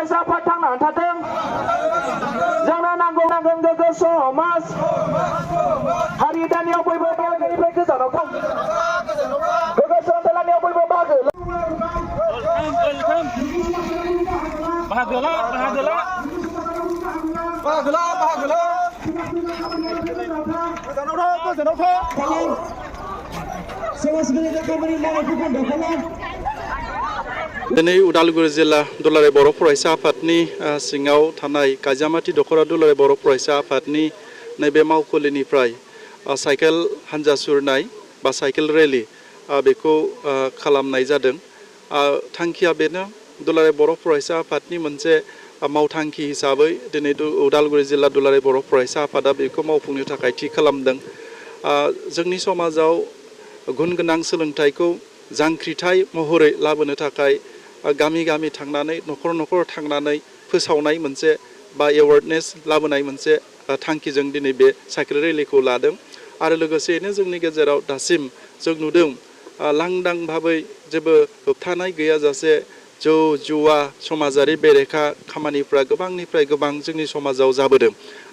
फरायसा आफाद थांनानै थाथों जोंनो नांगौ गोग्गो समाज हारि दानियाव बयबो बाहागोनिफ्राय गोजानाव थां गोग्गो सोलोंथाइ लानायाव बयबो बाहागो दिनै उदालगुरि जिल्ला दुलाराय बर' फरायसा आफादनि सिङाव थानाय काजियामाटी दख'र दुलाराय बर' फरायसा आफादनि नैबे मावखुलिनिफ्राय साइकेल हान्जा सुरनाय बा साइकेल रेलि बेखौ खालामनाय जादों। थांखिया बेनो दुलाराय बर' फरायसा आफादनि मोनसे मावथांखि हिसाबै दिनै उदालगुरि जिल्ला दुलाराय बर' फरायसा आफादा बेखौ मावफुंनो थाखाय थि खालामदों। जोंनि समाजाव गुन गोनां सोलोंथाइखौ जांख्रिथाय महरै लाबोनो थाखाय गामि गामि थांनानै न'खर न'खर थांनानै फोसावनाय मोनसे बा एवारनेस लाबोनाय मोनसे थांखिजों दिनै बे साइकेल रेलिखौ लादों। आरो लोगोसेयैनो जोंनि गेजेराव दासिम जों नुदों लांदां भाबै जेबो होबथानाय गैयाजासे जौ जुवा समाजारि बेरेखा खामानिफ्रा गोबांनिफ्राय गोबां जोंनि समाजाव जाबोदों।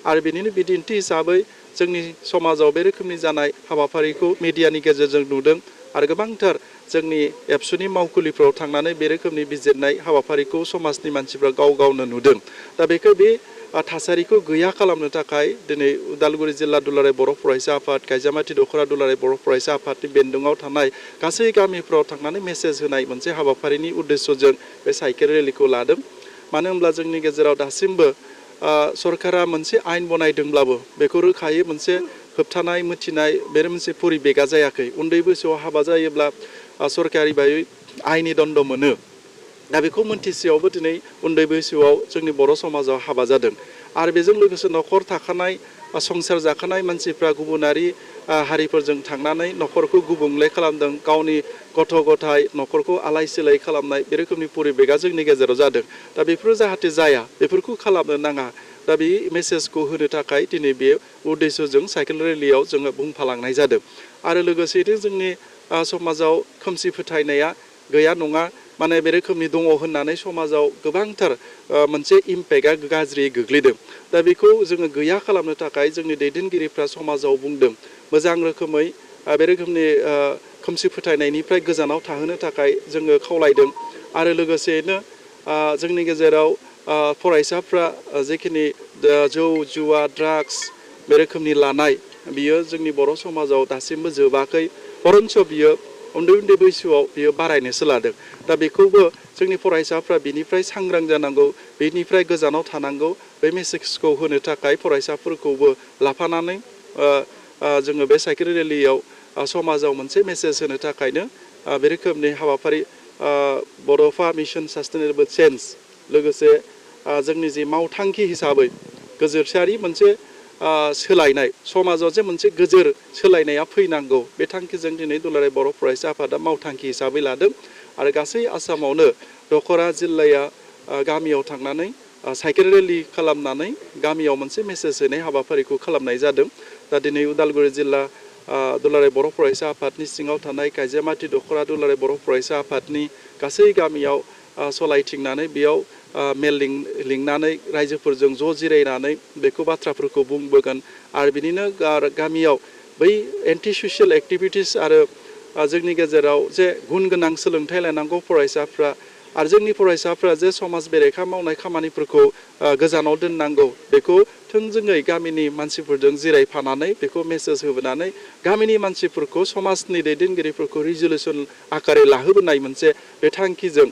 आरो बेनिनो बिदिन्थि हिसाबै जोंनि समाजाव बे रोखोमनि जानाय हाबाफारिखौ मिडियानि गेजेरजों नुदों आरो गोबांथार जोंनि एबसुनि मावखुलिफ्राव थांनानै बे रोखोमनि बिजिरनाय हाबाफारिखौ समाजनि मानसिफ्रा गाव गावनो नुदों। दा बेखौ बे थासारिखौ गैया खालामनो थाखाय दिनै उदालगुरि जिल्ला दुलाराय बर' फरायसा आफाद काजियामाटी दख'र दुलाराय बर' फरायसा आफादनि बेन्दोङाव थानाय गासै गामिफ्राव थांनानै मेसेज होनाय मोनसे हाबाफारिनि उद्देश्यजों बे साइकेल रेलिखौ लादों। मानो होनब्ला जोंनि गेजेराव दासिमबो सरकारा मोनसे आयेन बनायदोंब्लाबो बेखौ रोखायै मोनसे होबथानाय मिथिनाय बे मोनसे परिबेगा जायाखै। उन्दै बैसोआव हाबा जायोब्ला सरकारि बायदि आयेननि दण्ड मोनो। दा बेखौ मोनथिसेयावबो दिनै उन्दै बैसोआव जोंनि बर' समाजाव हाबा जादों। आरो बेजों लोगोसे न'खर थाखानाय संसार जाखानाय मानसिफ्रा गुबुनारि हारिफोरजों थांनानै न'खरखौ गुबुंले खालामदों, गावनि गथ' गथाय न'खरखौ आलाय सिलाय खालामनाय बे रोखोमनि परिबेगा जोंनि गेजेराव जादों। दा बेफोरो जाहाथे जाया, बेफोरखौ खालामनो नाङा। दा बे मेसेजखौ होनो थाखाय दिनै बे उद्देश्यजों साइकेल रेलियाव जोङो बुंफालांनाय जादों। आरो लोगोसेयैनो जोंनि समाजाव खोमसि फोथायनाया गैया नङा, माने बे रोखोमनि दङ होननानै समाजाव गोबांथार मोनसे इम्पेक्टआ गाज्रियै गोग्लैदों। दा बेखौ जोङो गैया खालामनो थाखाय जोंनि दैदेनगिरिफ्रा समाजाव बुंदों मोजां रोखोमै बे रोखोमनि खोमसि फोथायनायनिफ्राय गोजानाव थाहोनो थाखाय जोङो खावलायदों। आरो लोगोसेयैनो जोंनि गेजेराव फरायसाफ्रा जेखिनि जौ जुवा ड्राग्स बे रोखोमनि लानाय बियो जोंनि बर' समाजाव दासिमबो जोबाखै, बरन्स बियो उन्दै उन्दै बैसोआव बियो बारायनोसो लादों। दा बेखौबो जोंनि फरायसाफ्रा बिनिफ्राय सांग्रां जानांगौ, बेनिफ्राय गोजानाव थानांगौ। बे मेसेजखौ होनो थाखाय फरायसाफोरखौबो लाफानानै जोङो बे साइकेल रेलियाव समाजाव मोनसे मेसेज होनो थाखायनो बे रोखोमनि हाबाफारि बड'फा मिशन सास्टेनेबल चेन्ज लोगोसे जोंनि जि मावथांखि हिसाबै गोजोरसारि मोनसे सोलायनाय समाजाव जे मोनसे गोजोर सोलायनाया फैनांगौ, बे थांखिजों दिनै दुलाराय बर' फरायसा आफादा मावथांखि हिसाबै लादों। आरो गासै आसामावनो दख'रा जिल्लाया गामियाव थांनानै साइकेल रेलि खालामनानै गामियाव मोनसे मेसेज होनाय हाबाफारिखौ खालामनाय जादों। दा दिनै उदालगुरि जिल्ला दुलाराय बर' फरायसा आफादनि सिङाव थानाय काजियामाटी दख'र दुलाराय बर' फरायसा आफादनि गासै गामियाव सलायथिंनानै बेयाव मेल लिंनानै रायजोफोरजों ज' जिरायनानै बेखौ बाथ्राफोरखौ बुंबोगोन। आरो बिदिनो गामियाव बै एन्टि ससियेल एक्टिभिटिस आरो जोंनि गेजेराव जे गुन गोनां सोलोंथाइ लानांगौ फरायसाफ्रा आरो जोंनि फरायसाफ्रा जे समाज बेरेखा मावनाय खामानिफोरखौ गोजानाव दोननांगौ, बेखौ थोंजोङै गामिनि मानसिफोरजों जिरायफानानै बेखौ मेसेज होबोनानै गामिनि मानसिफोरखौ समाजनि दैदेनगिरिफोरखौ रिजुलेसन आकारै लाहोबोनाय मोनसे बे थांखिजों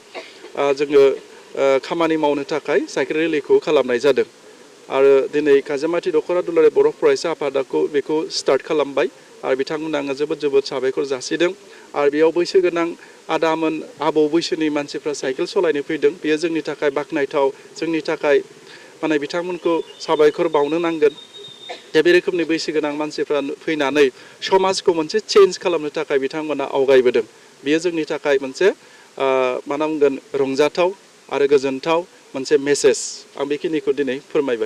जोङो खामानि मावनो थाखाय साइकेल रेलिखौ खालामनाय जादों। आरो दिनै काजियामाटी दख'र दुलाराय बर' फरायसा आफादखौ बेखौ स्टार्ट खालामबाय आरो बिथांमोना आङो जोबोद जोबोद साबायखर जासिदों। आरो बेयाव बैसो गोनां आदामोन आबौ बैसोनि मानसिफ्रा साइकेल सालायनो फैदों, बेयो जोंनि थाखाय बाख्नायथाव, जोंनि थाखाय माने बिथांमोनखौ साबायखर बावनो नांगोन। दा बे रोखोमनि बैसो गोनां मानसिफ्रा फैनानै समाजखौ मोनसे चेन्ज खालामनो थाखाय बिथांमोना आवगायबोदों। बेयो जोंनि थाखाय मोनसे मा होनना बुंगोन रंजाथाव आरो गोजोनथाव मोनसे मेसेज। आं बेखिनिखौ दिनै फोरमायबाय।